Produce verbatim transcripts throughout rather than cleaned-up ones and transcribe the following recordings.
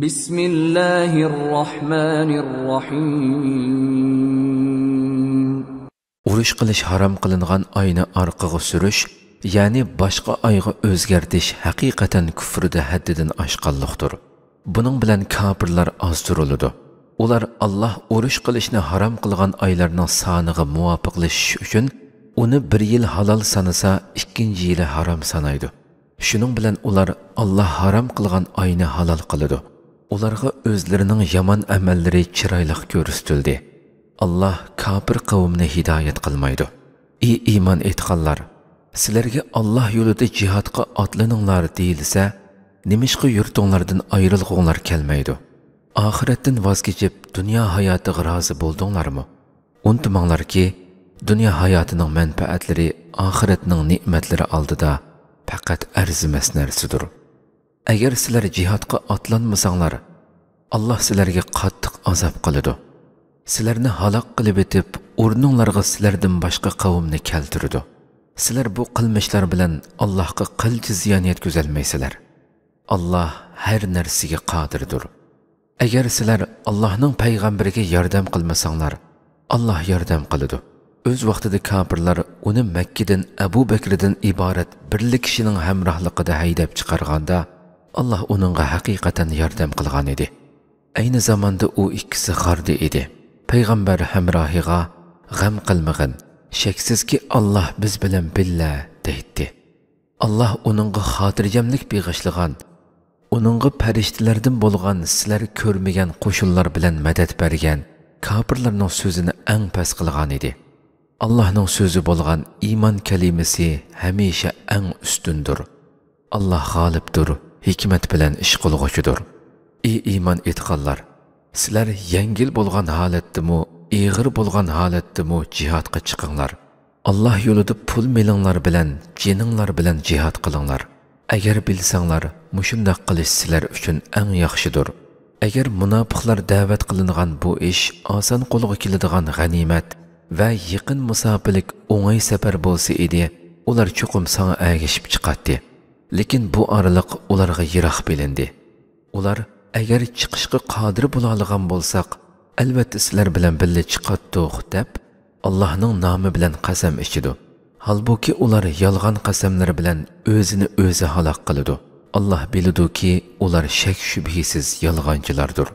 بسم الله الرحمن الرحيم. ئۇرۇش قىلىش ھارام قىلىنغان ئاينى ئارقىغا سۈرۈش، يەنى باشقا ئايغا ئۆزگەرتىش ھەقىقەتەن كۈفرىدە ھەددىدىن ئاشقانلىقتۇر. بۇنىڭ بىلەن كاپىرلار ئازدۇرۇلىدۇ. ئۇلار ئاللاھ ئۇرۇش قىلىشنى ھارام قىلغان ئايلارنىڭ سانىغا مۇۋاپىقلىشىش ئۈچۈن ئۇنى بىر يىل ھالال سانىسا، ئىككىنچى يىلى ھارام سانايدۇ. شۇنىڭ بىلەن ئۇلار ئاللاھ ھارام قىلغان ئاينى ھالال قىلىدۇ. ئۇلارغا ئۆزلىرىنىڭ يامان ئەمەللىرى چىرايلىق كۆرسىتىلدى. ئاللاھ كاپىر قەۋمنى ھىدايەت قىلمايدۇ. ئى ئىمان ئېيتقانلار! سىلەرگە ئاللاھ يولىدا جىھادقا ئاتلىنىڭلار دېيىلسە، نېمىشقا يۇرتۇڭلاردىن ئايرىلغۇڭلار كەلمەيدۇ؟ ئاخىرەتتىن ۋاز كېچىپ، دۇنيا ھاياتىغا رازى بولدۇڭلارمۇ؟ ئۇنتۇماڭلاركى، دۇنيا ھاياتىنىڭ مەنپەئەتلىرى ئاخىرەتنىڭ نېمەتلىرى ئالدىدا پەقەت ئەرزىمەس نەرسىدۇر. ئەگەر سىلەر جىھادقا ئاتلانمىساڭلار، ئاللاھ سىلەرگە قاتتىق ئازاب قىلىدۇ. سىلەرنى ھالاك قىلىۋېتىپ، ئورنۇڭلارغا سىلەردىن باشقا قەۋمنى كەلتۈرىدۇ. سىلەر بۇ قىلمىشلار بىلەن ئاللاھقا قىلچە زىيان يەتكۈزەلمەيسىلەر. ئاللاھ ھەر نەرسىگە قادىردۇر. ئەگەر سىلەر ئاللاھنىڭ پەيغەمبىرىگە ياردەم قىلمىساڭلار، ئاللاھ ياردەم قىلىدۇ. ئۆز ۋاقتىدا كاپىرلار ئۇنى مەككىدىن ئەبۇ بەكرىدىن ئىبارەت بىرلا كىشىنىڭ ھەمراھلىقىدا ھەيدەپ چىقارغاندا، ئاللاھ ئۇنىڭغا ھەقىقەتەن ياردەم قىلغان ئىدى. ئەينى زاماندا ئۇ ئىككىسى غاردا ئىدى. پەيغەمبەر ھەمراھىغا، «غەم قىلمىغىن، شەكسىزكى، ئاللاھ بىز بىلەن بىللە» دەيتتى. ئاللاھ ئۇنىڭغا خاتىرجەملىك بېغىشلىغان، ئۇنىڭغا پەرىشتىلەردىن بولغان سىلەر كۆرمىگەن قوشۇنلار بىلەن مەدەت بەرگەن كاپىرلارنىڭ سۆزىنى ئەڭ پەس قىلغان ئىدى. ئاللاھنىڭ سۆزى بولغان ئىمان كەلىمىسى ھەمىشە ئەڭ ئۈستۈندۇر. ئاللاھ غالىبتۇر، ھېكمەت بىلەن ئىش قىلغۇچىدۇر. ئى ئىمان ئېيتقانلار! سىلەر يەڭگىل بولغان ھالەتتىمۇ، ئېغىر بولغان ھالەتتىمۇ جىھادقا چىقىڭلار. ئاللاھ يولىدا پۇل مېلىڭلار بىلەن، جېنىڭلار بىلەن جىھاد قىلىڭلار. ئەگەر بىلسەڭلار، مۇشۇنداق قىلىش سىلەر ئۈچۈن ئەڭ ياخشىدۇر. ئەگەر مۇناپىقلار دەۋەت قىلىنغان بۇ ئىش ئاسان قولغا كېلىدىغان غەنىيمەت ۋە يېقىن مۇساپىلىك ئوڭاي سەپەر بولسا ئىدى، ئۇلار چوقۇم ساڭا ئەگىشىپ چىقاتتى. لېكىن بۇ ئارىلىق ئۇلارغا يىراق بىلىندى. ئۇلار، «ئەگەر چىقىشقا قادىر بولالىغان بولساق، ئەلۋەتتە سىلەر بىلەن بىللە چىقاتتۇق» دەپ، ئاللاھنىڭ نامى بىلەن قەسەم ئىچىدۇ. ھالبۇكى، ئۇلار يالغان قەسەملىرى بىلەن ئۆزىنى ئۆزى ھالاك قىلىدۇ. ئاللاھ بىلىدۇكى، ئۇلار شەك-شۈبھىسىز يالغانچىلاردۇر.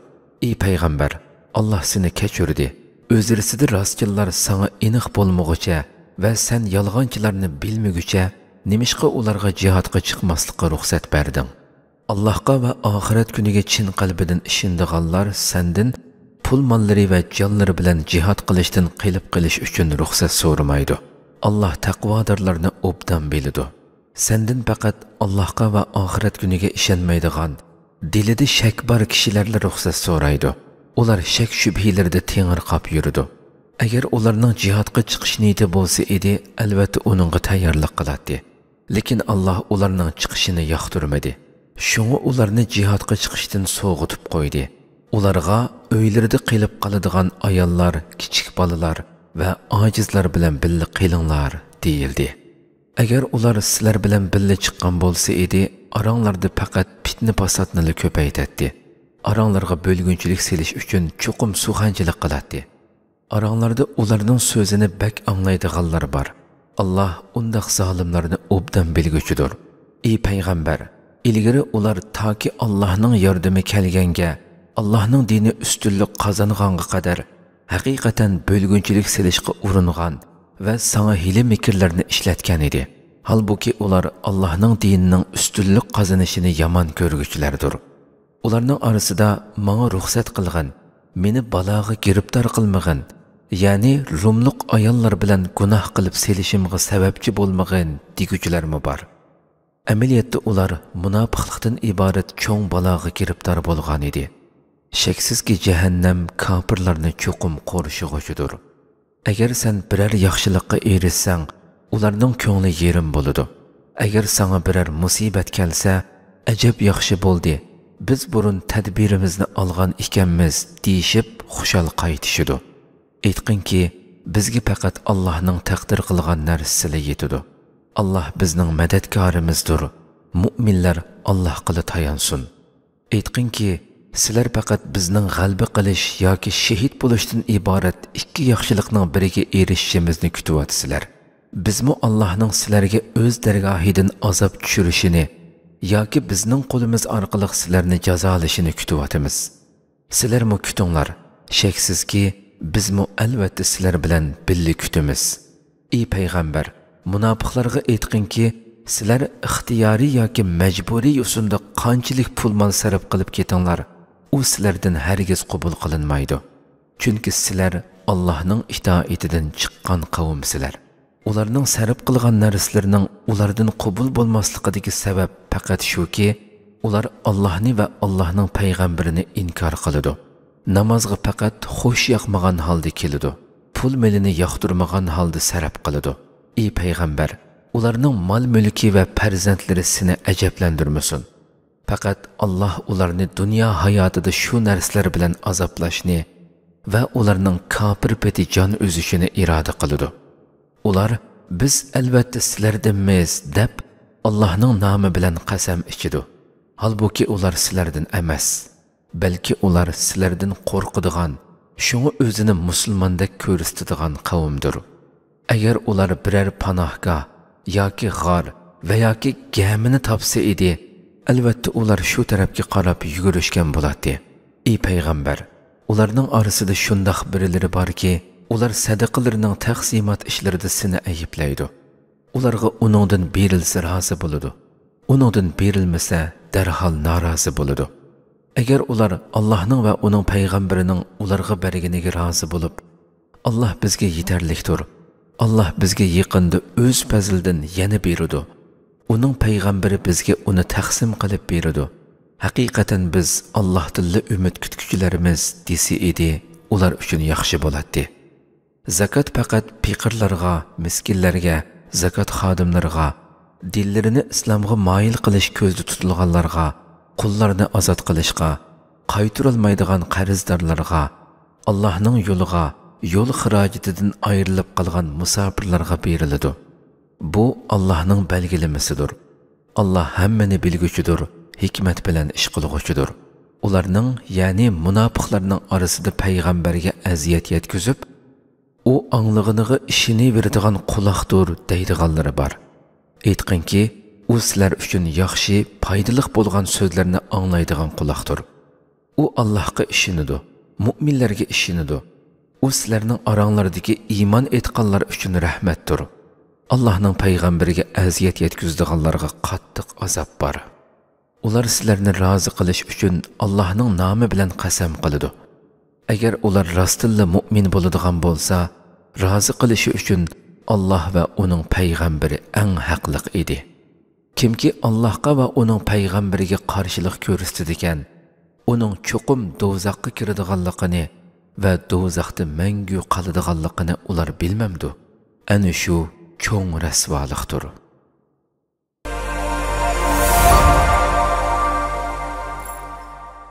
ئى پەيغەمبەر، ئاللاھ سېنى كەچۈردى. ئۆزرىسىدە راستچىللار ساڭا ئېنىق بولمىغۇچە ۋە سەن يالغانچىلارنى بىلمىگۈچە، نېمىشقا ئۇلارغا جىھادقا چىقماسلىققا رۇخسەت بەردىڭ؟ ئاللاھقا ۋە ئاخىرەت كۈنىگە چىن قەلبىدىن ئىشىنىدىغانلار سەندىن پۇل-ماللىرى ۋە جانلىرى بىلەن جىھاد قىلىشتىن قېلىپ قېلىش ئۈچۈن رۇخسەت سورىمايدۇ. ئاللاھ تەقۋادارلارنى ئوبدان بىلىدۇ. سەندىن پەقەت ئاللاھقا ۋە ئاخىرەت كۈنىگە ئىشەنمەيدىغان، دىلىدا شەك بار كىشىلەرلا رۇخسەت سورايدۇ. ئۇلار شەك-شۈبھىلىرىدە تېڭىرقاپ يۈرىدۇ. ئەگەر ئۇلارنىڭ جىھادقا چىقىش نىيىتى بولسا ئىدى، ئەلۋەتتە ئۇنىڭغا تەييارلىق قىلاتتى. لېكىن ئاللاھ ئۇلارنىڭ چىقىشىنى ياقتۇرمىدى. شۇڭا ئۇلارنى جىھادقا چىقىشتىن سوغۇتۇپ قويدى. ئۇلارغا ئۆيلىرىدە قېلىپ قالىدىغان ئاياللار، كىچىك بالىلار ۋە ئاجىزلار بىلەن بىللە قېلىڭلار دېيىلدى. ئەگەر ئۇلار سىلەر بىلەن بىللە چىققان بولسا ئىدى، ئاراڭلاردا پەقەت پىتنە-پاساتنىلا كۆپەيتەتتى. ئاراڭلارغا بۆلگۈنچىلىك سېلىش ئۈچۈن چوقۇم سۇخەنچىلىك قىلاتتى. ئاراڭلاردا ئۇلارنىڭ سۆزىنى بەك ئاڭلايدىغانلار بار. ئاللاھ ئۇنداق زالىملارنى ئوبدان بىلگۈچىدۇر. ئى پەيغەمبەر، ئىلگىرى ئۇلار تاكى ئاللاھنىڭ ياردىمى كەلگەنگە، ئاللاھنىڭ دىنى ئۈستۈنلۈك قازانغانغا قەدەر ھەقىقەتەن بۆلگۈنچىلىك سېلىشقا ئۇرۇنغان ۋە ساڭا ھىيلە-مىكىرلەرنى ئىشلەتكەن ئىدى. ھالبۇكى، ئۇلار ئاللاھنىڭ دىنىنىڭ ئۈستۈنلۈك قازىنىشىنى يامان كۆرگۈچىلەردۇر. ئۇلارنىڭ ئارىسىدا، «ماڭا رۇخسەت قىلغىن، مېنى بالاغا گىرىپتار قىلمىغىن، يەنى روملۇق ئاياللار بىلەن گۇناھ قىلىپ سېلىشىمغا سەۋەبچى بولمىغىن» دېگۈچىلەرمۇ بار. ئەمەلىيەتتە ئۇلار مۇناپىقلىقتىن ئىبارەت چوڭ بالاغا گىرىپتار بولغان ئىدى. شەكسىزكى، جەھەننەم كاپىرلارنى چوقۇم قورشىغۇچىدۇر. ئەگەر سەن بىرەر ياخشىلىققا ئېرىشسەڭ، ئۇلارنىڭ كۆڭلى يېرىم بولىدۇ. ئەگەر ساڭا بىرەر مۇسىبەت كەلسە، «ئەجەب ياخشى بولدى، بىز بۇرۇن تەدبىرىمىزنى ئالغان ئىكەنمىز» دېيىشىپ، خۇشال قايتىشىدۇ. ئېيتقىنكى، بىزگە پەقەت ئاللاھنىڭ تەقدىر قىلغان نەرسىسىلا يېتىدۇ. ئاللاھ بىزنىڭ مەدەتكارىمىزدۇر، مۇئمىنلار ئاللاھقىلا تايانسۇن. ئېيتقىنكى، سىلەر پەقەت بىزنىڭ غەلىبە قىلىش ياكى شېھىت بولۇشتىن ئىبارەت ئىككى ياخشىلىقنىڭ بىرىگە ئېرىشىشىمىزنى كۈتۈۋاتىسىلەر. بىزمۇ ئاللاھنىڭ سىلەرگە ئۆز دەرگاھىدىن ئازاب چۈشۈرۈشىنى ياكى بىزنىڭ قولىمىز ئارقىلىق سىلەرنى جازالىشىنى كۈتۈۋاتىمىز. سىلەرمۇ كۈتۈڭلار، شەكسىزكى، بىزمۇ ئەلۋەتتە سىلەر بىلەن بىللە كۈتىمىز. ئى پەيغەمبەر، مۇناپىقلارغا ئېيتقىنكى، سىلەر ئىختىيارىي ياكى مەجبۇرىي يوسۇندا قانچىلىك پۇل-مال سەرپ قىلىپ كېتىڭلار، ئۇ سىلەردىن ھەرگىز قوبۇل قىلىنمايدۇ. چۈنكى سىلەر ئاللاھنىڭ ئىتائىتىدىن چىققان قەۋمسىلەر. ئۇلارنىڭ سەرپ قىلغان نەرسىلىرىنىڭ ئۇلاردىن قوبۇل بولماسلىقىدىكى سەۋەب پەقەت شۇكى، ئۇلار ئاللاھنى ۋە ئاللاھنىڭ پەيغەمبىرىنى ئىنكار قىلىدۇ. نامازغا پەقەت خۇش ياقمىغان ھالدا كېلىدۇ. پۇل-مېلىنى ياقتۇرمىغان ھالدا سەرپ قىلىدۇ. ئى پەيغەمبەر، ئۇلارنىڭ مال-مۈلكى ۋە پەرزەنتلىرى سېنى ئەجەبلەندۈرمىسۇن. پەقەت ئاللاھ ئۇلارنى دۇنيا ھاياتىدا شۇ نەرسىلەر بىلەن ئازابلاشنى ۋە ئۇلارنىڭ كاپىر پېتى جان ئۈزۈشىنى ئىرادە قىلىدۇ. ئۇلار، بىز ئەلۋەتتە سىلەردىنمىز، دەپ، ئاللاھنىڭ نامى بىلەن قەسەم ئىچىدۇ. ھالبۇكى، ئۇلار سىلەردىن ئەمەس، بەلكى ئۇلار سىلەردىن قورقىدىغان، شۇڭا ئۆزىنى مۇسۇلماندەك كۆرسىتىدىغان قەۋمدۇر. ئەگەر ئۇلار بىرەر پاناھگاھ ياكى غار ۋە ياكى گەمىنى تاپسا ئىدى، ئەلۋەتتە، ئۇلار شۇ تەرەپكە قاراپ يۈگۈرۈشكەن بولاتتى. ئى پەيغەمبەر، ئۇلارنىڭ ئارىسىدا شۇنداق بىرىلىرى باركى، ئۇلار سەدىقىلىرىنىڭ تەقسىمات ئىشلىرىدا سېنى ئەيىبلەيدۇ. ئۇلارغا ئۇنىڭدىن بېرىلسە رازى بولىدۇ، ئۇنىڭدىن بېرىلمىسە دەرھال نارازى بولىدۇ. ئەگەر ئۇلار ئاللاھنىڭ ۋە ئۇنىڭ پەيغەمبىرىنىڭ ئۇلارغا بەرگىنىگە رازى بولۇپ، «ئاللاھ بىزگە يېتەرلىكتۇر، ئاللاھ بىزگە يېقىندا ئۆز پەزلىدىن يەنە بېرىدۇ، ئۇنىڭ پەيغەمبىرى بىزگە ئۇنى تەقسىم قىلىپ بېرىدۇ، ھەقىقەتەن بىز ئاللاھتىنلا ئۈمىد كۈتكۈچىلەرمىز» دېسە ئىدى، ئۇلار ئۈچۈن ياخشى بولاتتى. زاكات پەقەت پېقىرلارغا، مىسكىنلەرگە، زاكات خادىملىرىغا، دىنلىرىنى ئىسلامغا مايىل قىلىش كۆزدە تۇتۇلغانلارغا، قۇللارنى ئازاد قىلىشقا، قايتۇرالمايدىغان قەرزدارلارغا، ئاللاھنىڭ يولىغا يول خىراجىتىدىن ئايرىلىپ قالغان مۇساپىرلارغا بېرىلىدۇ. بۇ ئاللاھنىڭ بەلگىلىمىسىدۇر. ئاللاھ ھەممىنى بىلگۈچىدۇر، ھېكمەت بىلەن ئىش قىلغۇچىدۇر. ئۇلارنىڭ، يەنى مۇناپىقلارنىڭ ئارىسىدا پەيغەمبەرگە ئەزىيەت يەتكۈزۈپ، «ئۇ ئاڭلىغىنىغا ئىشىنىۋېرىدىغان قۇلاقتۇر» دەيدىغانلىرى بار. ئېيتقىنكى، ئۇ سىلەر ئۈچۈن ياخشى، پايدىلىق بولغان سۆزلەرنى ئاڭلايدىغان قۇلاقتۇر. ئۇ ئاللاھقا ئىشىنىدۇ، مۇئمىنلەرگە ئىشىنىدۇ. ئۇ سىلەرنىڭ ئاراڭلاردىكى ئىمان ئېيتقانلار ئۈچۈن رەھمەتتۇر. ئاللاھنىڭ پەيغەمبىرىگە ئەزىيەت يەتكۈزىدىغانلارغا قاتتىق ئازاب بار. ئۇلار سىلەرنى رازى قىلىش ئۈچۈن ئاللاھنىڭ نامى بىلەن قەسەم قىلىدۇ. ئەگەر ئۇلار راستتىنلا مۇئمىن بولىدىغان بولسا، رازى قىلىشى ئۈچۈن ئاللاھ ۋە ئۇنىڭ پەيغەمبىرى ئەڭ ھەقلىق ئىدى. كىمكى ئاللاھقا ۋە ئۇنىڭ پەيغەمبىرىگە قارشىلىق كۆرسىتىدىكەن، ئۇنىڭ چوقۇم دوزاخقا كىرىدىغانلىقىنى ۋە دوزاختا مەڭگۈ قالىدىغانلىقىنى ئۇلار بىلمەمدۇ؟ ئەنە شۇ چوڭ رەسۋالىقتۇر.